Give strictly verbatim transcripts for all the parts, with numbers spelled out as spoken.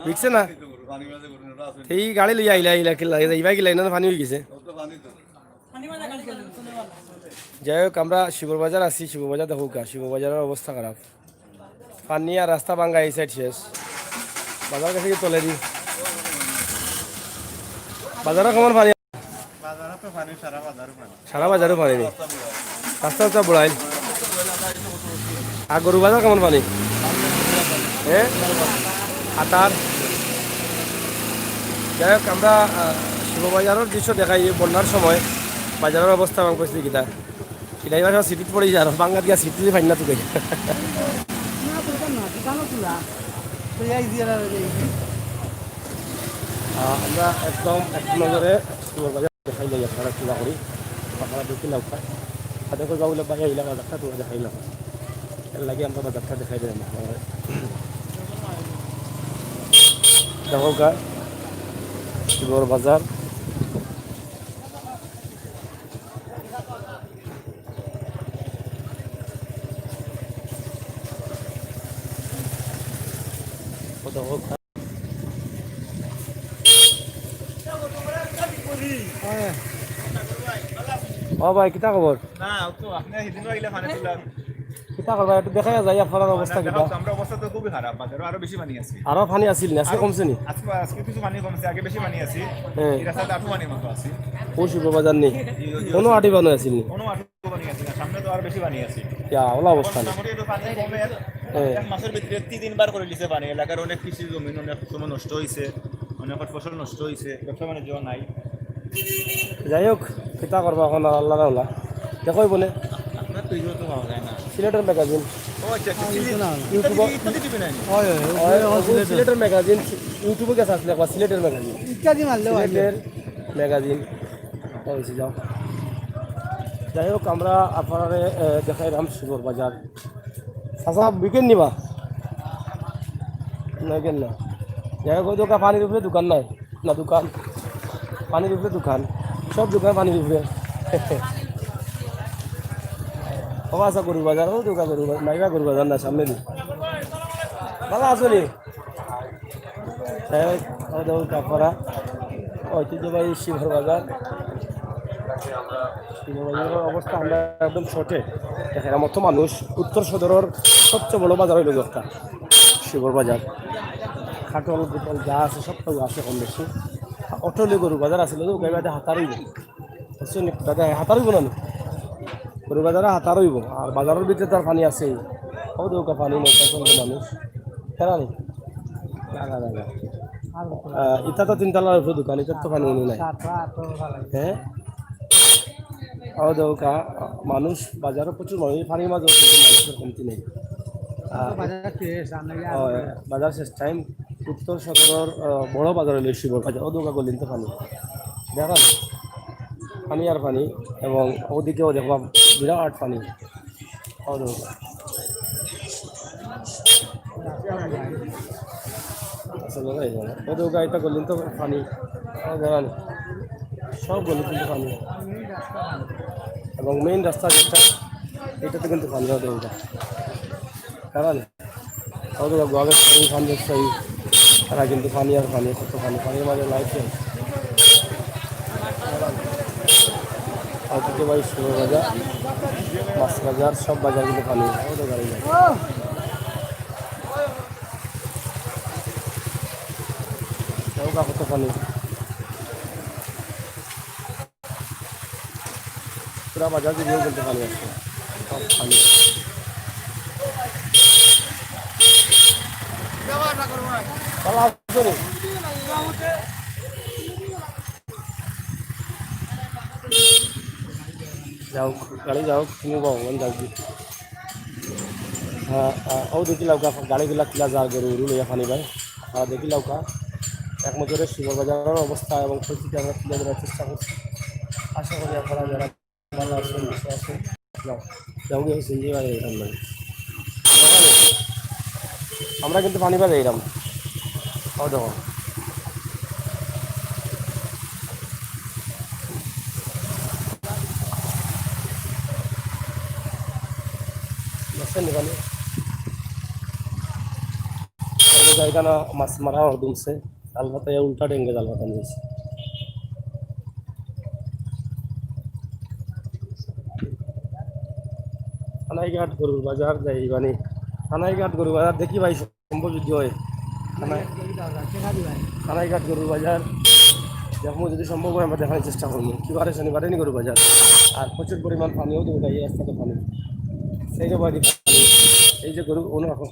বিকছে না? এই গাড়ি লইয়া আইলা, আইলা কিলা, যাইবা কিলা, ইনো পানি অইগেছে। যাই হোক, আমরা শিবর বাজার আছি, শিবর বাজার দেখউক্কা, শিবর বাজারর অবস্থা খারাপ। পানি আর রাস্তা ভাঙ্গা, এই সাইড শেষ। বাজার গেছে কি তলেদি? বাজারো কেমন পানি? বাজারো তো পানি, সারা বাজারো পানি। সারা বাজারো পানি নি? রাস্তা উস্তা বুড়াইল। আর গরু বাজার কেমন পানি? হ্যাঁ? আতার? যাই হোক, আমরা, আহ, শিব বাজারর দৃশ্য দেখাই, এই বন্যার সময় বাজারর অবস্থা এবং পরিস্থিতি কিতা। সিলাই বাজার সিটিত পড়ি যার, বাংলা দিয়া সিটি ফাইন না তুকে। না, তো এটা না, দোকানও খোলা। তো এই যে আর এই যে। আহ, আমরা একদম এক নজরে শিব বাজার দেখাইলাই আপনারা কিলা করি। আপনারা দেখি লাউক্কা। সাথে করে বাবুলে বাইরে আইলাম, বাজারটা তোমরা দেখাইলাম। এর লাগি আমরা বাজারটা দেখাই দিলাম আপনারা। দেখউক্কা, শিবর বাজার। কত হোক। ও ভাই, কিতা খবর? না, তো আপনি হিদিন আইলে পানি তুলার। কিতা খবর? একটু দেখা যায় আপনার অবস্থা না, কিতা? দেখো, আমরা অবস্থা তো খুবই খারাপ, বাজারো আরো বেশি পানি আছে। আরো পানি আছিল নি? আজকে আরো কমছে নি? আজকে, আজকে কিছু পানি কমছে, আগে বেশি পানি আছে। হ্যাঁ। এই রাস্তাতে আটু পানির মতো আছে। ও শিব বাজার নি? এই, ওই যে কোনো আটি বানো আছিল নি? কোনো আটু পানি আছে না, সামনে তো আরো বেশি পানি আছে। ইয়া, ওলা অবস্থা নি? মোটামুটি একটু পানি কমে। হ্যাঁ। এক মাসের ভিতরে তিন তিনবার করে দিছে পানি, এলাকার অনেক কৃষি জমি, অনেক সময় নষ্ট হইছে, অনেক ফসল নষ্ট হইছে, ব্যবসা বাণিজ্য নাই। যাই হোক, কিতা করবা এখন আর আল্লাহর আল্লাহ। দেখো বলে। আপনার তো ইয়ে তো পাওয়া যায় না। সিলেটের ম্যাগাজিন। ও আচ্ছা, আচ্ছা, সিলেট। না, না। ইউটিউব। ইত্যাদি, ইত্যাদি টিভি নাই। হয়, হয়, হয়, ওগুলো ওগুলো সিলেটের। সিলেটের ম্যাগাজিন, ইউটিউবে গেছে আসলে একবার সিলেটের ম্যাগাজিন। ইত্যাদি মারলে হয়। সিলেটের ম্যাগাজিন। হয়েছে, যাও। যাই হোক, আমরা আপনারে, এ, দেখাইলাম শিবর বাজার। চাচা, বিকেন নিবা? না, বিকেন না। যাই হোক, ওই দোকান, পানির উপরে দোকান নাই। না, দোকান। পানির উপরে দোকান। সব দোকান পানির উপরে। ও আচ্ছা, গরুর বাজার, ও দোকান গরুর বাজার, মাইবা গরুর বাজার না, সামনে দি। ভালা আছো নি? হ্যাঁ, আমাদের ওই কাপড়া, ঐতিহ্যবাহী শিবর বাজার। শিবর বাজারের অবস্থা আমরা একদম শর্টে। দেখেন, আমার তো মানুষ, উত্তর সদরর সবচেয়ে বড় বাজার হইল দশটা, শিবর বাজার। খাটল, গুটল যা আছে, সব তো আছে কম বেশি। অটলে গরু বাজার আছে, লোক গাইবাতে হাতারই বুঝছো নি? দাদা, হাতার অইবো না নি? গরু বাজারে হাতার অইবো। আর বাজারের ভিতরে তার পানি আছে। ও দৌকা পানি নেই, কত মানুষ। খেলা নেই। না, না, না, না। আহ, ইটা তো তিনতলার উপরে দোকান, ইটার তো পানি উনি নাই। হ্যাঁ? ও দৌকা, মানুষ, বাজারে প্রচুর মানুষ, পানির মাঝে কিন্তু মানুষের কমতি নেই। আহ, বাজার শেষ, আমরা গিয়ে আরো ও, বাজার। বাজার শেষ টাইম। উত্তর সদরর, আহ, বড় বাজার হইল শিবর বাজার। ও দৌকা গলিন তো পানি। দেখেন, পানি আর পানি, এবং ওদিকেও দেখবা বিরাট পানি। ও দেখো। আসলে ভাই, ও দেখো, গাড়িটা গলিন তো পানি। ও দেখেন, সব গলি কিন্তু পানি। এবং মেইন রাস্তা যেটা, এটাতে কিন্তু পানি, ও দেখো। কারণ ওদের গোয়ালের সঙ্গে খান ব্যবসায়ী, তারা কিন্তু পানি আর পানি, কত পানি, পানির মাঝে লাইফ নেই। ঐতিহ্যবাহী শিবর বাজার, মাছ বাজার, সব বাজার কিন্তু পানি, ওদের গাড়ি নেই। ওটা কত পানি। পুরা বাজার জুড়েও কিন্তু পানি আছে, সব পানি। ভালা আছো নি? যাও, গাড়ি যাও, তুমি বাবা, যাও কি? হ্যাঁ, আহ, ও দেখি লাউকা, গাড়িগুলা কিলা যার গরু উরু লইয়া পানি ভাই। আর দেখি লাউকা, এক নজরে শিবর বাজারের অবস্থা এবং পরিস্থিতি আমরা তুলে ধরার চেষ্টা করছি। আশা করি আপনারা যারা ভালো আছেন, সুস্থ আছেন, যাও, যাও গিয়ে সিঞ্জি বাজার এখান থেকে। আমরা কিন্তু পানি বাজার এলাম। ও দেখো। বুঝছেন নি পানি? জায়গা না মাছ মারা অর দুমছে, জাল পাতাইয়া উল্টা ডেঙ্গে জাল পাতানি অইছে। থানাইঘাট গরুর বাজার যাইবানি, থানাইঘাট গরুর বাজার দেখি ভাই সম্ভব যদি হয়। থানাই-, থানাইঘাট গরুর বাজার দেখমু যদি সম্ভব হয় আমরা দেখানোর চেষ্টা করমু। কি বারে? শনিবারে নি গরুর বাজার, আর প্রচুর পরিমাণ পানিও দেবো এই রাস্তাতে পানি, সেই বাড়ি পানি। এই যে গরু অনু রাখো,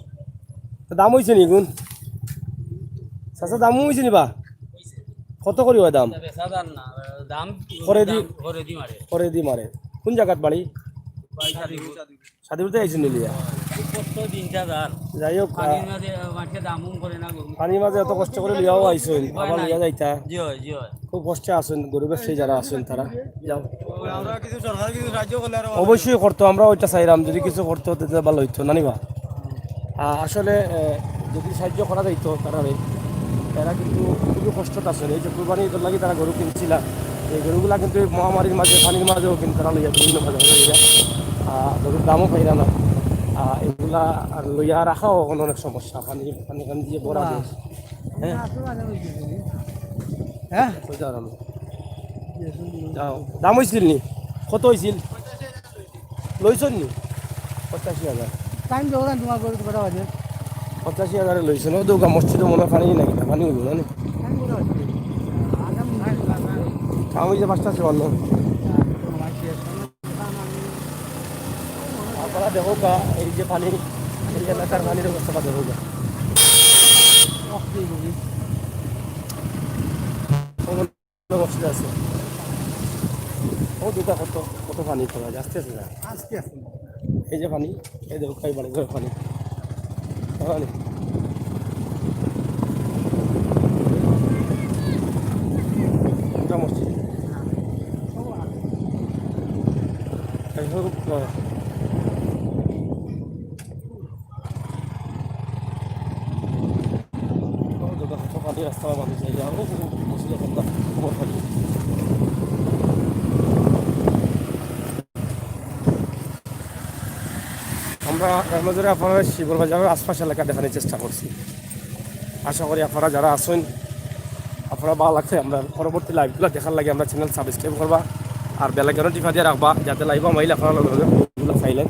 তো দাম অইছে নি গুণ? চাচা, দাম অইছে নি বা? কত করি অয় দাম? বেচা যার না, দাম করে দি-, দাম করে দি মারে। করে দি মারে। কোন জাগাত বাড়ি? বাড়ি সাদিপুর। সাদিপুরতে আইছইন নি লইয়া? কত দিন যা যার। যাই হোক, পানির আহ, মাঝে, মাঝে দাম উম করে না গরু। পানির মাঝে এত কষ্ট করি লইয়াও আইছইন, উপায় আবার নাই। লইয়া যাইতা। জি অয়, জি অয়। খুব কষ্টে আছইন, গরিবের সেই যারা আছইন তারা। যাও। আমরা কিছু সরকার কিছু সাহায্য করলে আরো ভালো। অবশ্যই করতো, আমরা ওইটা চাইলাম, যদি কিছু করতো তাতে ভালো হইতো, না নি বা? আহ, আসলে, আহ, যদি সাহায্য করা যাইতো তারা, এরা কিন্তু খুবই কষ্টত আছইন। এই যে কুরবানি ঈদর লাগি তারা গরু কিনছিলা, এই গরুগুলা কিন্তু এই মহামারীর মাঝে, পানির মাঝেও কিন্তু তারা লইয়া বিভিন্ন বাজারে লইয়া, আহ, গরুর দামও পাইরা না। আহ, এগুলা আর লইয়া রাখাও এখন অনেক সমস্যা, পানি, পানি, পানি দিয়ে ভরা বাহ। দেশ। হ্যাঁ? হ্যাঁ? কই যাওয়ার আমি? যাও। দাম অইছিল নি? কত অইছিল? লইছইন নি? পঁচাশি হাজার। টাইম দেখো না, তোমার গরু কটা বাজে? পঁচাশি হাজারে লইছইন। ও দৌকা মসজিদে মনে হয় পানি নাকি? পানি অইব না নি? টাইম কটা বাজে? আগাম নাই, না, না। কাম অইছে পাঁচটা চুয়ান্ন। আপনারা দেখো কা, এই যে পানি, এই এলাকার পানির অবস্থাটা দেখো কা। অফ দিয়ে দিবি। অবস্থা আছে। ও দুটা কত, কত পানি পড়া যায়, আস্তে আস্তে যায়। আস্তে আস্তে। এই যে পানি, এই দেখো, এই বাড়ি ঘরে পানি। পানি। মোটামুটি। এই হোক, আহ, ও, দাদা, কত পানি রাস্তা, মানুষ এই যে, ও, ও, ও, বসে যখন না, খবর পাই। আমরা এর মাঝে আপনারা শিবর বাজারের আশপাশ এলাকা দেখানোর চেষ্টা করছি। আশা করি আপনারা যারা আছেন, আপনারা ভালো লাগছে, আমরা পরবর্তী live গুলা দেখার লাগি আমরা channel subscribe করবা, আর bell icon ও টিপা দিয়ে রাখবা, যাতে live মাইলে আপনারা লগে লগে খবরগুলো পাইলেন।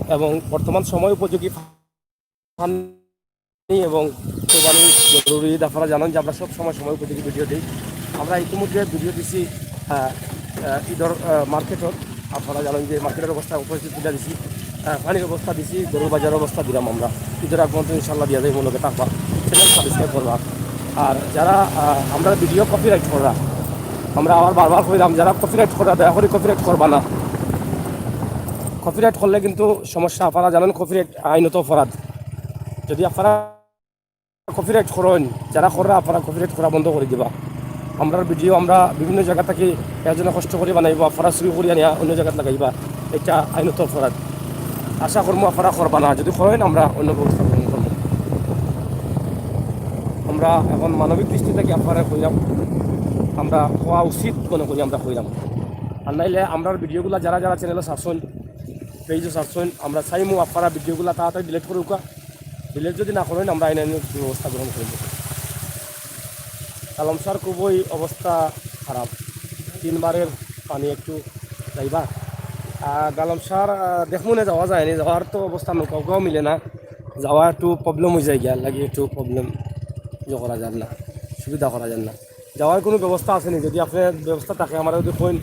এবং বর্তমান সময় উপযোগী পানি এবং কোরবানি জরুরি ঈদ, আপনারা জানেন যে আমরা সব সময় সময় উপযোগী video দিই। আমরা ইতিমধ্যে video দিছি, আহ, আহ, ঈদর, আহ, মার্কেটর, আপনারা জানেন যে মার্কেটর অবস্থা উপস্থিত তুলে দিছি, আহ, পানির অবস্থা দিছি, গরুর বাজারের অবস্থা দিলাম আমরা। ঈদর আগ পর্যন্ত ইনশাল্লাহ দিয়া যাই, মনে থাকবা, channel subscribe করবা। আর যারা, আহ, আমরা video copyright করা, আমরা আবার বারবার কইলাম, যারা copyright করা, দয়া করে copyright করবা না। Copyright করলে কিন্তু সমস্যা, আপনারা জানেন copyright আইনত অপরাধ। যদি আপনারা copyright করেন, যারা কররা, আপনারা copyright করা বন্ধ করে দিবা। আমরার video আমরা বিভিন্ন জায়গা থাকি একজনে কষ্ট করি বানাইবো, আপনারা চুরি করিয়া নিয়া অন্য জায়গাত লাগাইবা, এটা আইনত অপরাধ। আশা করমু আপনারা করবা না, যদি করেন আমরা অন্য ব্যবস্থা গ্রহণ করমু। আমরা এখন মানবিক দৃষ্টি থাকি আপনারা কইলাম, আমরা কওয়া উচিত মনে করি আমরা কইলাম। আর নাইলে আমরার video গুলা যারা যারা channel ও ছাড়ছইন, page ও ছাড়ছইন, আমরা চাইমু আপনারা video গুলা তাড়াতাড়ি delete করউক্কা। Delete যদি না করেন, আমরা আইনানুগ ব্যবস্থা গ্রহণ করব। গালমশার খুবই অবস্থা খারাপ, তিনবারের পানি একটু যাইবা। আর গালমশার, আহ, দেখমু নে যাওয়া যায়নি, যাওয়ার তো অবস্থা নৌকাও মিলে না, যাওয়া একটু problem অই যায় গিয়া, লাগি একটু problem ইয়ে করা যার না, সুবিধা করা যার না। যাওয়ার কোনো ব্যবস্থা আছে নি? যদি আপনার ব্যবস্থা থাকে, আমরা যদি কইন,